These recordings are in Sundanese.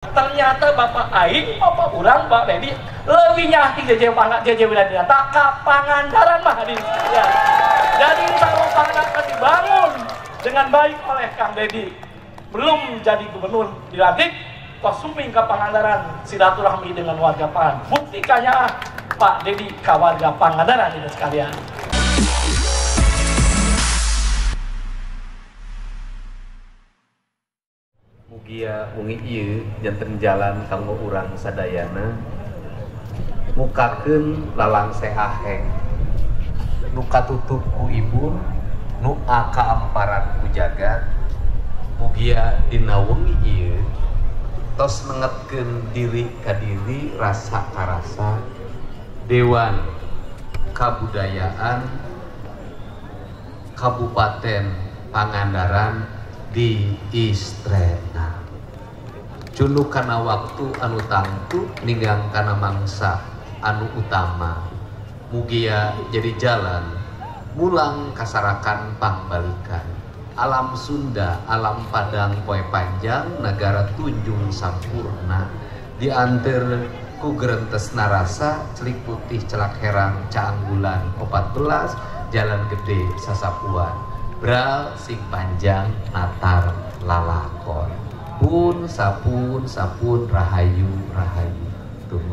Ternyata Bapak aing, Bapak urang, Pak Dedi lebih nyahti JJ JJ Wiradinata ka Pangandaran mah hadirin sekalian. Jadi insya Allah Pangandaran akan dibangun dengan baik oleh Kang Dedi. Belum jadi gubernur dilantik, tos sumping ke Pangandaran silaturahmi dengan warga Pangandaran. Buktikannya Pak Dedi ka warga Pangandaran ini sekalian. Mugia wengi ieu janten jalan kanggo urang sadayana mukakeun lalangse aheng nu katutup ku ibun nu kaamparan ku jagat. Mugia dina wengi ieu tos nengetkeun diri ka diri, rasa karasa Dewan Kabudayaan Kabupaten Pangandaran di Istrena. Cunduk kana waktu anu tangtu ninggang kana mangsa anu utama. Mugia jadi jalan mulang kasarakan pangbalikan. Alam Sunda, alam Padang poe panjang, nagara tunjung sampurna. Dianter ku gerentes narasa, celik putih celak herang caanggulan 14, jalan gede sasapuan. Bral sing panjang natar lalakon. Pun sapun sapun rahayu rahayu. Tuh.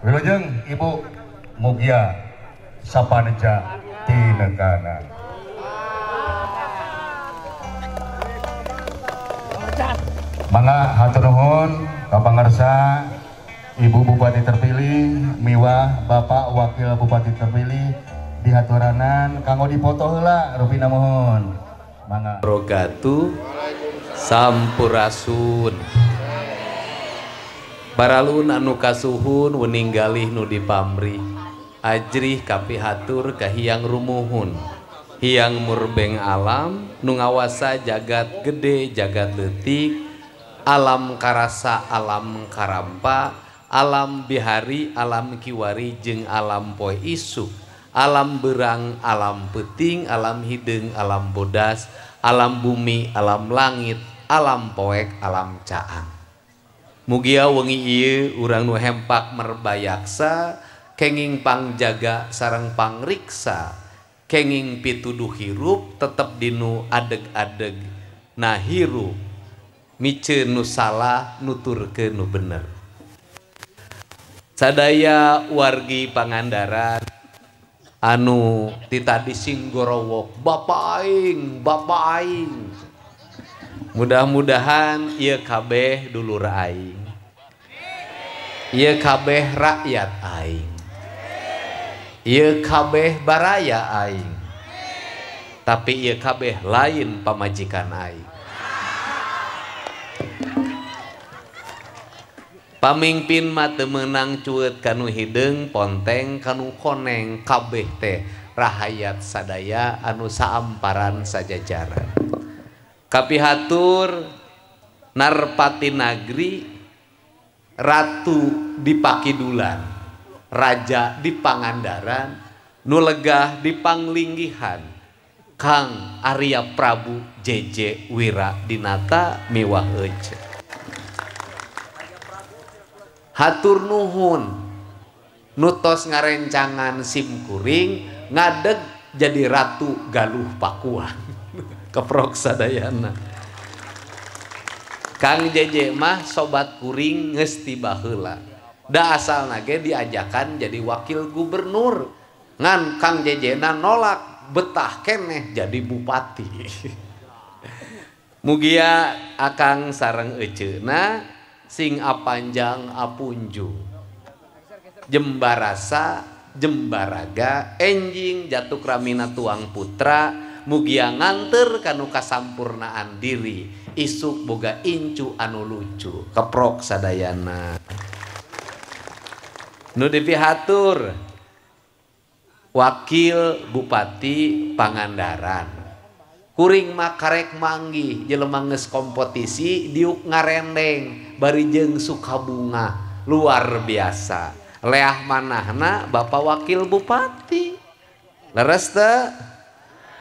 Wilujeng Ibu Mugia Sapaneja Tinegana. Mangga hatur nuhun ka pangarsa Ibu Bupati terpilih miwah Bapak Wakil Bupati terpilih dihaturanan kanggo dipoto heula rupina mohon. Mangga. Rogatu sampurasun. Baralun anu kasuhun wening galih nu dipamrih ajrih kapihatur kahiang rumuhun hiang murbeng alam nu ngawasa jagat gede jagat leutik alam karasa alam karampa alam bihari alam kiwari jeung alam poe isuk alam berang alam peuting alam hideung alam bodas alam bumi alam langit alam poek alam caang. Mugia wengi ieu urang nu hempak merbayaksa kenging pangjaga sareng pangriksa kenging pituduh hirup tetep dinu adeg-adeg nah hirup miceun nu salah nuturkeun nu bener. Sadaya wargi Pangandaran anu ti tadi singgorowok bapak aing, bapak aing. Mudah-mudahan ieu kabeh dulur aing, ieu kabeh rakyat aing, ieu kabeh baraya aing, tapi ieu kabeh lain pamajikan aing. Pamingpin mah teu meunang cueut kanu hideung, ponteng kanu koneng, kabeh teh rahayat sadaya anu saamparan sajajaran. Kapihatur Narpati Nagri, Ratu di Pakidulan, Raja di Pangandaran, nu legah di Panglinggihan, Kang Arya Prabu JJ Wiradinata miwah ece. Hatur nuhun nutos ngarencangan simkuring ngadeg jadi Ratu Galuh Pakuan. Keprok sadayana. Kang JJ mah sobat kuring geus ti baheula. Da asalna ge diajakan jadi wakil gubernur. Ngan Kang JJ na nolak, betah keneh jadi bupati. Mugia akang sareng eceuna sing apanjang apunjung, jembarasa jembaraga, enjing jatuk ramina tuang putra, mugia nganter kanu kasampurnaan diri, isuk boga incu anu lucu. Keprok sadayana. Nu dipihatur Wakil Bupati Pangandaran, kuring mah karek manggih jelema geus kompetisi diuk ngarendeng bari jeung sukabunga luar biasa. Leah manahna Bapak Wakil Bupati. Leres teu?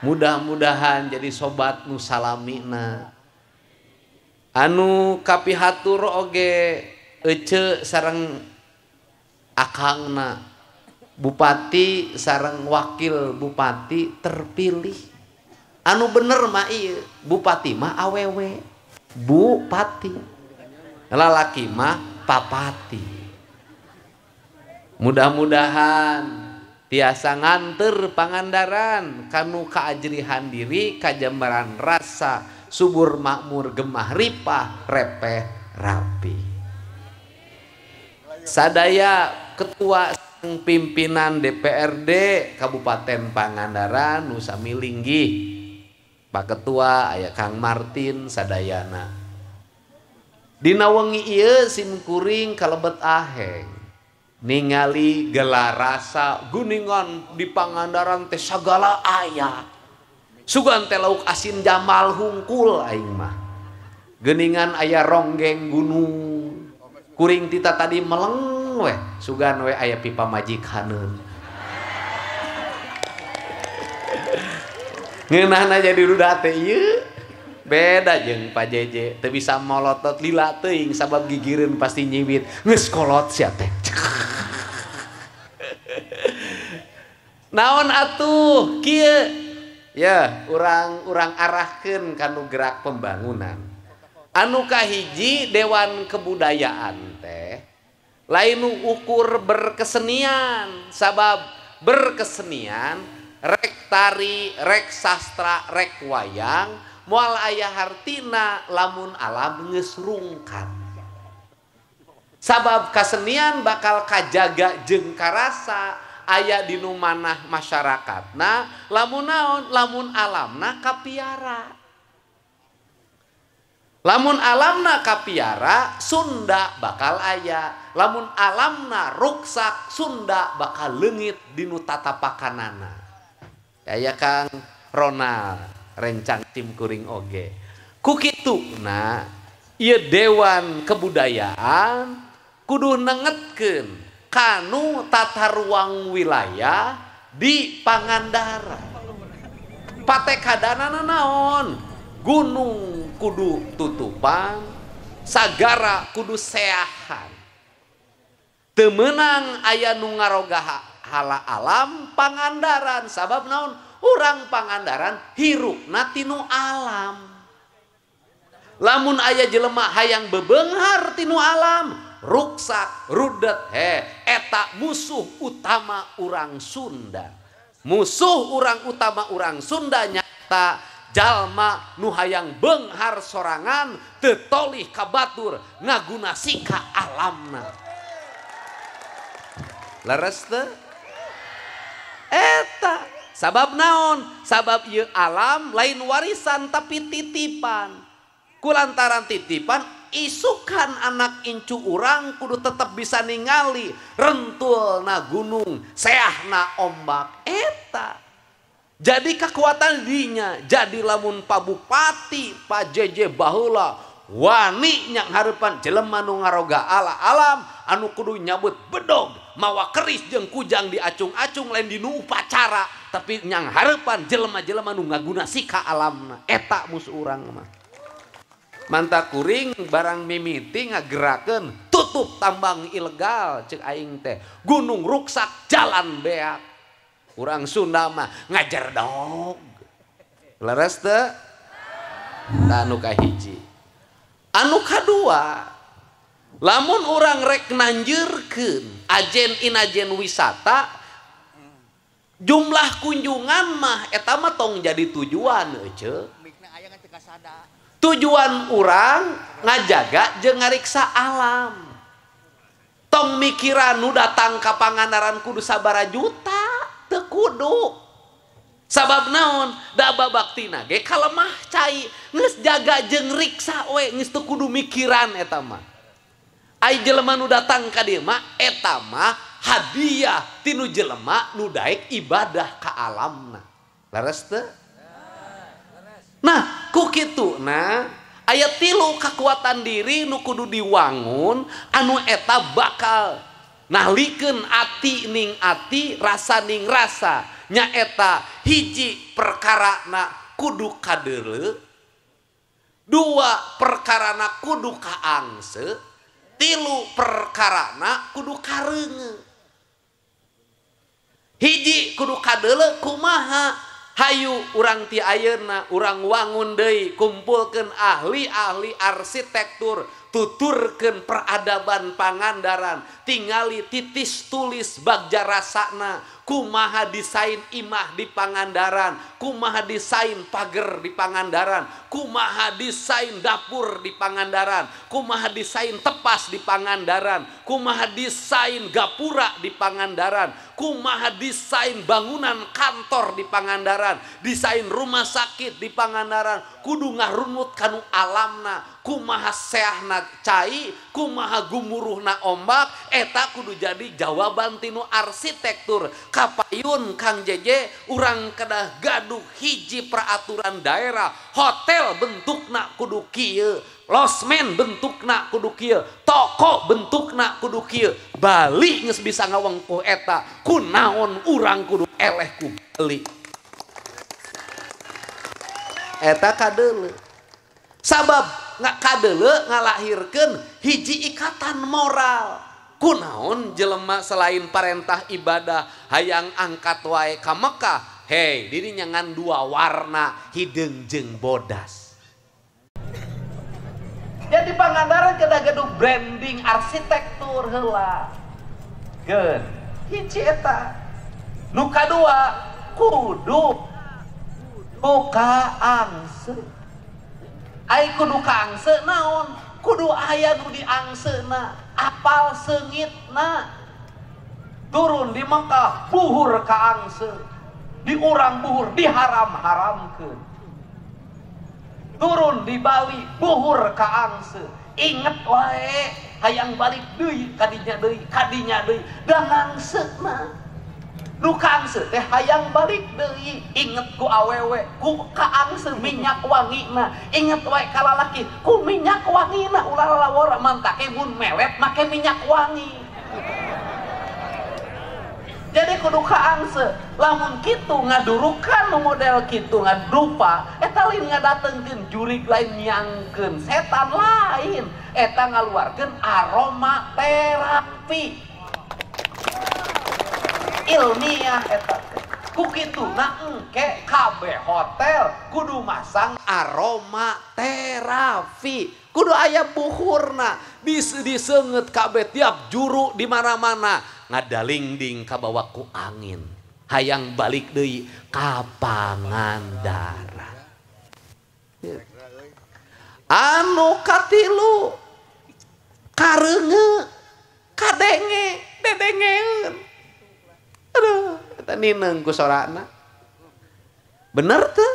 Mudah-mudahan jadi sobat nu salamina. Anu kapihatur oge ece sareng akangna bupati sareng wakil bupati terpilih. Anu bener mah ieu, bupati mah awewe, bupati lalaki mah papati. Mudah-mudahan tiasa nganter Pangandaran kanu kaajrihan diri, kajambaran rasa, subur makmur gemah ripah repeh rapi. Sadaya ketua pimpinan DPRD Kabupaten Pangandaran nu sami linggih, Pak Ketua aya Kang Martin sadayana. Dina wengi ieu simkuring kalebet aheng ningali gelar rasa guningan di Pangandaran teh sagala aya. Sugan teh lauk asin jamal hungkul aing mah. Geuningan aya ronggeng gunung. Kuring tita tadi meleng weh, sugan we aya pipa majikaneun. Ngeunahna jadi ruda teh ieu. Beda jeung Pak JJ, teu bisa molotot lila teuing sabab gigireun pasti nyiwit. Geus kolot sia teh. Naon atuh kieu? Ya, urang arahkeun kanu gerak pembangunan. Anu kahiji Dewan Kebudayaan teh lain ukur berkesenian, sabab berkesenian rek tari, rek sastra, rek wayang moal aya hartina lamun alam geus rungkat. Sabab kasenian bakal kajaga jeung karasa aya dinu manah masyarakatna lamun naon, lamun alamna kapiara. Lamun alamna kapiara Sunda bakal aya, lamun alamna ruksak Sunda bakal leungit dinu tatapakanana. Aya Kang Ronald rencang tim kuring oge. Ku kituna ieu Dewan Kebudayaan kudu nengetkeun kanu tata ruang wilayah di Pangandaran. Patekadanana naon? Gunung kudu tutupan, sagara kudu seahan. Teu meunang aya nu ngaroga hala alam Pangandaran, sabab naon? Urang Pangandaran hirupna tinu alam. Lamun aya jelema hayang bebeunghar tinu alam, ruksak, rudet, he, eta musuh utama urang Sunda. Musuh urang utama urang Sunda nyata jalma nu hayang beunghar sorangan teu tolih ka batur ngaguna sika alamna. Leres teu? Eta sabab naon? Sabab ieu alam lain warisan tapi titipan. Kulantaran titipan isukan anak incu urang kudu tetep bisa ningali rentulna gunung, seahna ombak eta. Jadi kekuatan dinya, jadi lamun Pak Bupati, Pak JJ baheula wani nyang hareupan jelema nu ngaroga ala alam anu kudu nyabut bedog mawa keris jeung kujang diacung-acung lain dinu upacara tapi nyang hareupan jelema-jelema nu ngaguna sika alamna eta musuh urang mah. Manta kuring barang mimiti ngagerakeun tutup tambang ilegal cek aing teh gunung ruksak jalan beak. Urang Sunda mah ngajar dog. Leres teu? Tah anu kahiji. Anu kadua, lamun urang rek nanjeurkeun ajen inajen wisata jumlah kunjungan mah eta mah tong jadi tujuan euceu. Tujuan urang ngajaga jeung ngariksa alam. Tong mikiran nu datang ka Pangandaran kudu sabaraha juta, teu kudu. Sabab naon? Da babaktina ge kalemah cai, geus jaga jeung riksa we, geus teu kudu mikiran eta mah. Ai jelema nu datang ka dieu mah eta mah hadiah tinu jelema nu daek ibadah ka alamna. Leres teu? Nah, ku kitu nah aya tilu kekuatan diri nu kudu diwangun anu eta bakal nalikeun ati ning ati, rasa ning rasa. Nyaeta hiji perkarana kudu kadeuleu, dua perkarana kudu kaangse, tilu perkarana kudu kareunge. Hiji kudu kadeuleu kumaha? Hayu urang ti ayeuna urang wangun deui kumpulkeun ahli-ahli arsitektur, tuturkeun peradaban Pangandaran, tingali titis tulis bagja rasana, kumaha desain imah di Pangandaran, kumaha desain pager di Pangandaran, kumaha desain dapur di Pangandaran, kumaha desain tepas di Pangandaran, kumaha desain gapura di Pangandaran, kumaha desain bangunan kantor di Pangandaran, desain rumah sakit di Pangandaran, kudu ngarunut kanu alamna, kumaha seahna cai, kumaha gumuruhna ombak, eta kudu jadi jawaban tinu arsitektur. Kapayun Kang JJ urang kedah gaduh hiji peraturan daerah, hotel bentukna kudu kieu, losmen bentukna kudu kieu, toko bentukna kudu kieu. Bali geus bisa ngawengkuh eta, kunaon urang kudu eleh ku Bali. Eta kadeuleu. Sabab kadeuleu ngalahirkeun hiji ikatan moral. Kunaon jelema selain parentah ibadah hayang angkat wae ka Mekah, hei dirinya ngan dua warna hideung jeung bodas. Jadi Pangandaran kedah gaduh branding arsitektur heula. Geun hiji eta. Nu kadua kudu kaangse. Ai kudu kaangse naon? Kudu aya nu diangseuna, apal seungitna. Turun di Mekah buhur kaangse, di urang buhur diharam-haramkeun. Turun di Bali buhur kaangse, inget wae hayang balik deui kadinya deui kadinya deui da ngangseuna. Nu kaangse teh hayang balik deui, inget ku awewe ku kaangse minyak wangina, inget wae ka lalaki ku minyak wangina, ulah lalawora mantake mun melet make minyak wangi. Jadi kudu kaangse, lamun kitu ngadurukan model kitu ngadrupa eta lain ngadatengkeun jurig, lain nyangkeun setan lain, eta ngaluarkeun aroma terapi ilmiah eta. Ku kituna engke kabeh hotel kudu masang aroma terapi, kudu aya buhurna, diseungeut kabeh tiap juru di mana-mana, ngadalingding kabawa ku angin, hayang balik deui ka Pangandaran. Anu katilu kareunge kadenge dedengeun. Aduh, eta nineung ku sorana. Bener teu?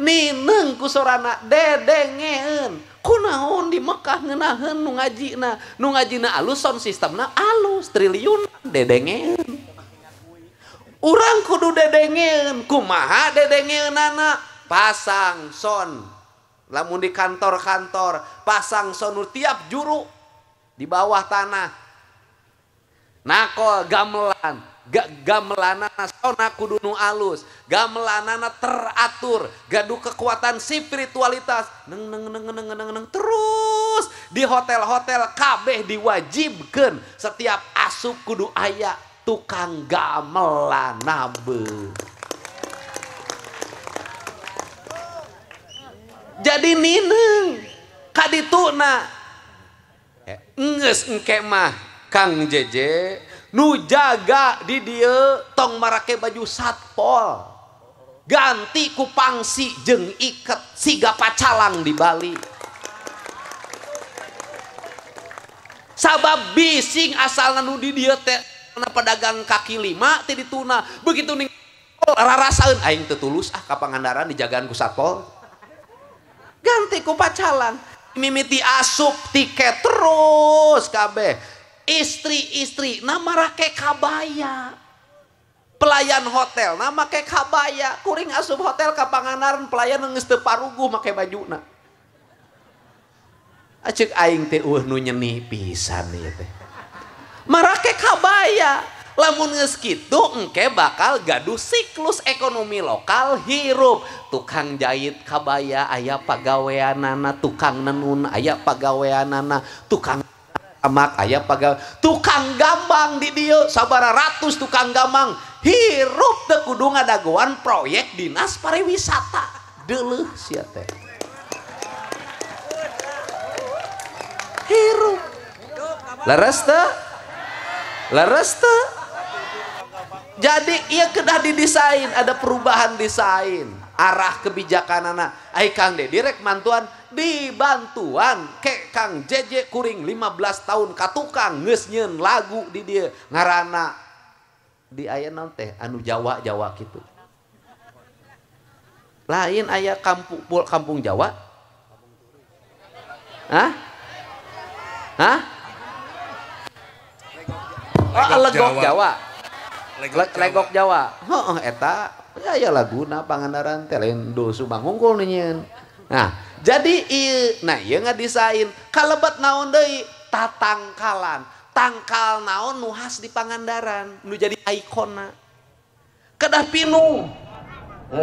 Nineung ku sorana dedengeun. Kunaon di Mekah ngeunaheun nu ngajina, nu ngajina alus sound systemna alus triliun dedengeun. Urang kudu dedengeun, kumaha dedengeunana? Pasang sound. Lamun di kantor-kantor pasang sound tiap juru di bawah tanah. Nakol gamelan, gamelanana sona kudu nu alus, gamelanana teratur, gaduh kekuatan spiritualitas, neng neng neng neng neng neng terus di hotel-hotel kabeh diwajibkeun setiap asup kudu aya tukang gamelan nabe. Jadi nineung kadituna geus engke mah Kang Jeje nu jaga di dieu tong marake baju satpol, ganti ku pangsi jeung iket siga pacalang di Bali. Sabab bising asalna nu di dieu teh pedagang kaki lima ti dituna, begitu ning rarasaeun aing teu tulus ah ka Pangandaran dijagaan ku satpol. Ganti ku pacalang, mimiti asup tiket terus kabeh. Istri-istri na marake kabaya, pelayan hotel na make kabaya, kuring asup hotel ka Pangandaran pelayan geus teu paruguh make bajuna. Aceuk aing teh eueuh nu nyeni pisan ieu teh. Marake kabaya, lamun geus kitu engke bakal gaduh siklus ekonomi lokal hirup. Tukang jahit kabaya aya pagaweanana, tukang nenun aya pagaweanana, tukang amak aya pagawe, tukang gambang di dieu sabara ratus tukang gambang hirup teu kudu ngadagoan proyek dinas pariwisata. Deuleuh sia teh. Hirup. Leres teu? Leres teu? Jadi ieu kedah didesain, ada perubahan desain, arah kebijakanana. Ai Kang Dedi rek mantuan dibantuan ke Kang Jeje kuring 15 tahun ka tukang geus nyeun lagu di dieu ngaranna di aya naon teh anu Jawa-Jawa kitu. Lain aya kampung Jawa? Hah? Hah? Oh, legok Jawa. Legok Jawa. Heeh eta aya laguna Pangandaran teh lain Dul Subang hungkul nyeun. Nah, jadi ieu nah ieu ngadesain kalebet naon deui tatangkalan. Tangkal naon nu khas di Pangandaran nu jadi ikonna. Kedah pinuh.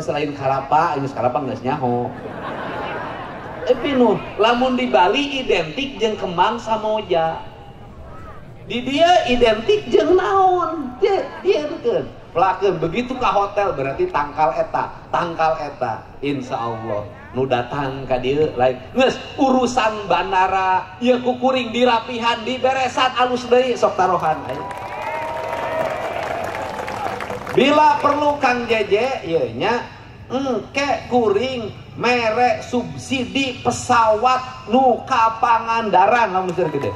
Selain kalapa, geus kalapa geus nyaho. Pinuh, lamun di Bali identik jeung kembang samoja. Di dia identik jeung naon? Dia keun. Pelakeun begitu ka hotel berarti tangkal eta, insya Allah nu datang ka dieu lain. Geus urusan bandara ieu ku kuring dirapihan, diberesan alus deui sok tarohan aya. Bila perlu Kang Jeje ieu nya engke kuring mere subsidi pesawat nu ka Pangandaran lamun seur gede.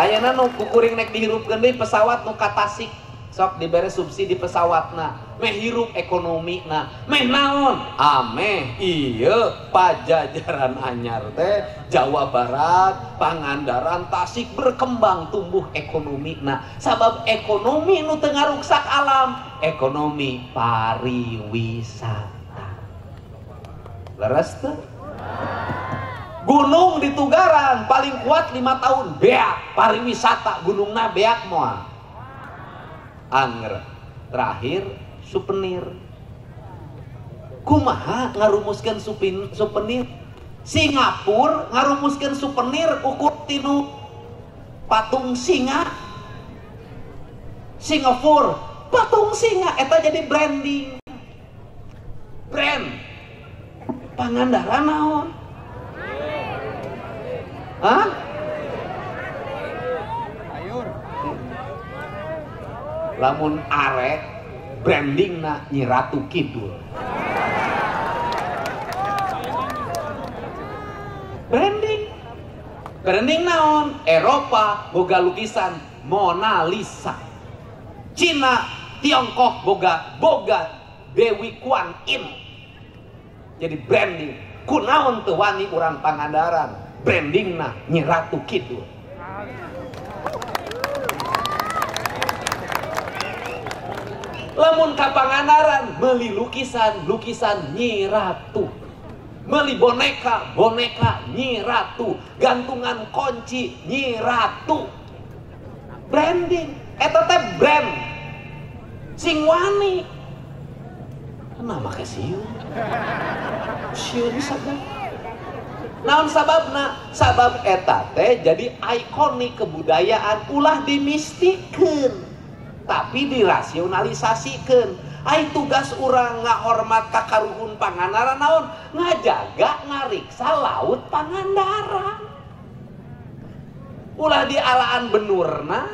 Ayeuna nu kukuring nek dihirupkeun deui pesawat nu ka Tasik sok dibere subsidi pesawatna meh hirup ekonomina meh naon ameh ieu Pajajaran anyar teh Jawa Barat Pangandaran Tasik berkembang tumbuh ekonomina sabab ekonomi nu teu ngaruksak alam ekonomi pariwisata. Leres teu? Gunung di Tugaran paling kuat 5 tahun beak pariwisata gunungna beak moal anger. Terakhir souvenir. Kumaha ngarumuskeun souvenir? Singapura ngarumuskeun souvenir ukur tinu patung singa. Singapura patung singa eta jadi branding. Brand Pangandaran naon? Hah? Lamun arek brandingna Nyi Ratu Kidul. Branding. Branding naon? Eropa boga lukisan Mona Lisa. Cina, Tiongkok boga Dewi Kwan Im. Jadi branding. Kunaon teu wani urang Pangandaran, brandingna Nyi Ratu Kidul. Lamun ka Pangandaran meuli lukisan Nyi Ratu. Meuli boneka Nyi Ratu, gantungan kunci Nyi Ratu. Branding, eta teh brand. Sing wani. Nah, make sieun. Sieun sabab. Naon sababna? Sabab eta teh jadi ikonik kebudayaan, ulah dimistikeun, tapi dirasionalisasikeun. Ai tugas urang ngahormat ka karuhun Pangandaran naon? Ngajaga ngariksa laut Pangandaran. Ulah dialaan benurna,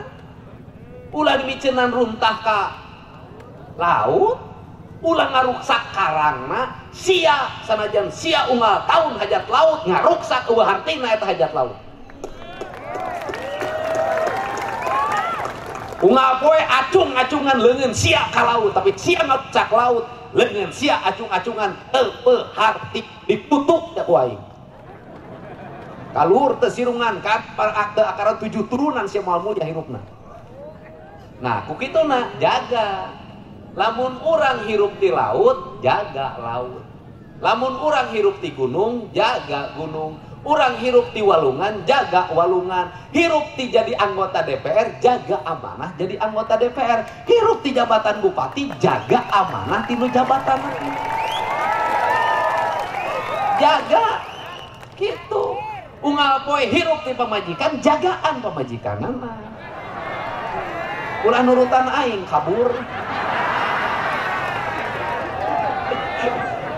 ulah dimicenan runtah ka laut, ulah ngaruksak karangna, sia sanajan sia unggal tahun hajat laut ngaruksak eueuh hartina eta hajat laut. Unggal poe acung-acungan leungeun sia ka laut, tapi sia ngaruksak laut, leungeun sia acung-acungan teu harti ditutup ku aing. Kaluhur teu sirungan ka teu akaran 7 turunan sia moal mulia hirupna. Nah, ku kituna jaga. Lamun urang hirup di laut, jaga laut. Lamun urang hirup di gunung, jaga gunung. Urang hirup di walungan, jaga walungan. Hirup di jadi anggota DPR, jaga amanah jadi anggota DPR. Hirup di jabatan bupati, jaga amanah tinu jabatan. Jaga gitu. Unggal poe hirup di pamajikan, jagaan pamajikanana. Ulah nurutan aing kabur.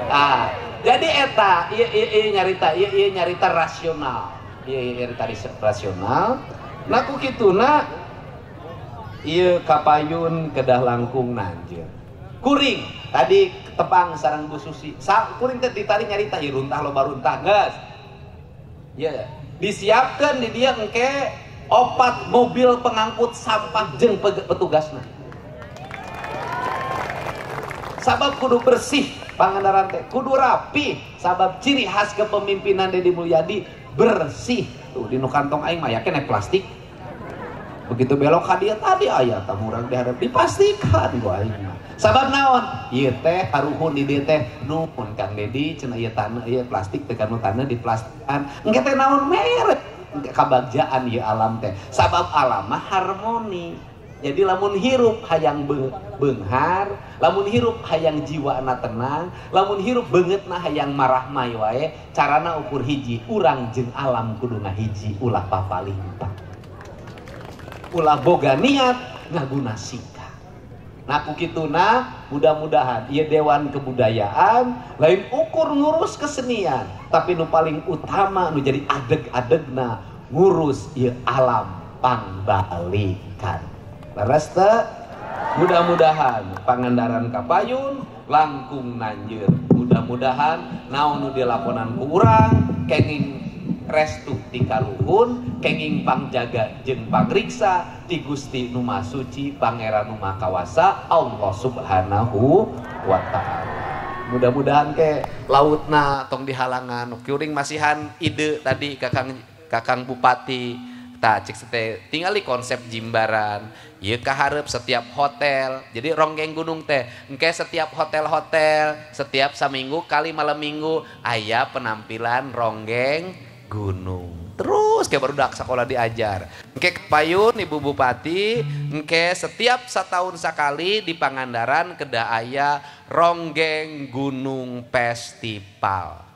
Ah, jadi eta ieu nyarita, ieu nyarita rasional. Ieu nyarita rasional. Nah ku kituna ieu kapayun kedah langkung nanjeun. Kuring tadi tepang sareng Bu Susi. Kuring teh ditari nyarita ieu runtah loba runtah geus. Ya, disiapkeun di dieu engke 4 mobil pengangkut sampah jeung petugasna. Sabab kudu bersih Pangandaran teh, kudu rapi. Sabab ciri khas kepemimpinan Dedi Mulyadi bersih. Tuh di nu kantong aing mah yakin plastik. Begitu belok ka dieu tadi aya tamu urang diharap dipastikan ku aing mah. Sabab naon? Ieu teh karuhun di dieu teh nuhun Kang Dedi cenah ieu taneuh ieu plastik teh kanu taneuh diplastikan. Engke teh naon merek kabagjaan ieu alam teh. Sabab alam mah harmoni. Jadi lamun hirup hayang beunghar, lamun hirup hayang jiwana tenang, lamun hirup beungeutna hayang marahmai wae, carana ukur hiji, urang jeung alam kudu ngahiji, ulah papalimpah. Ulah boga niat ngaguna sikap. Nah ku kituna mudah-mudahan ieu Dewan Kebudayaan lain ukur ngurus kesenian, tapi nu paling utama nu jadi adeg-adegna ngurus ieu alam pangbalikan. Leres teu? Mudah-mudahan Pangandaran kapayun langkung nanjeur. Mudah-mudahan naon nu dilakonan ku urang kenging restu ti kaluhun, kenging pangjaga jeung pangriksa ti Gusti nu Maha Suci, Pangeran nu Maha Kawasa, Allah Subhanahu wa Ta'ala. Mudah-mudahan ke lautna tong dihalangan. Kuring masihan ide tadi Kakang Bupati. Tah cek teh tingali konsep jimbaran. Ieu kahareup setiap hotel. Jadi ronggeng gunung teh engke setiap hotel-hotel setiap saminggu kali malam minggu aya penampilan ronggeng gunung. Terus kayak barudak sekolah diajar. Engke kepayun Ibu Bupati, engke setiap setahun sekali di Pangandaran kedah aya ronggeng gunung festival.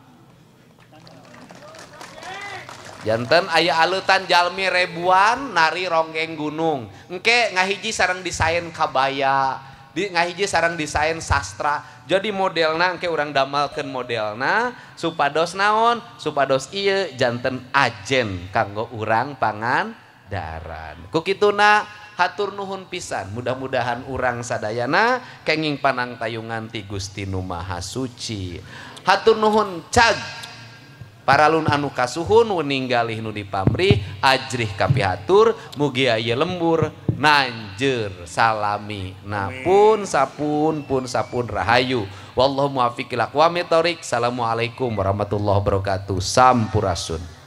Janten aya aleutan jalmi ribuan nari ronggeng gunung. Engke ngahiji sareng desain kabaya, ngahiji sareng desain sastra. Jadi modelna engke urang damalkeun modelna supados naon? Supados ieu janten ajen kanggo urang Pangandaran. Ku kituna hatur nuhun pisan. Mudah-mudahan urang sadayana kenging panangtayungan ti Gusti Nu Maha Suci. Hatur nuhun cag Paralun anu kasuhun wening galih nu dipamrih ajrih kapihatur mugi aya lembur nanjer salami napun sapun pun sapun rahayu. Wallahu muwaffiq ila aqwamit thoriq. Assalamualaikum warahmatullahi wabarakatuh. Sampurasun.